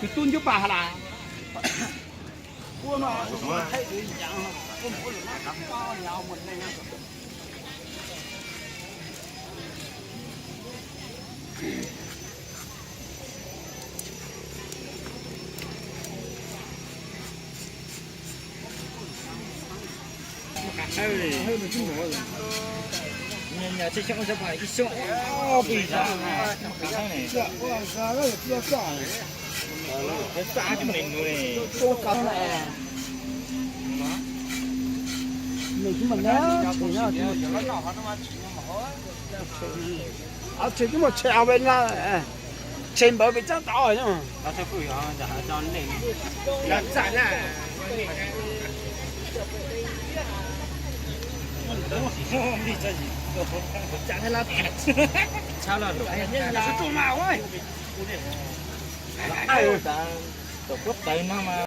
Tus tub ncuab pas has las. Tshem twb muaj tshem av pem na, tshem npawv pem txab tau. Tom kuab tawv no mas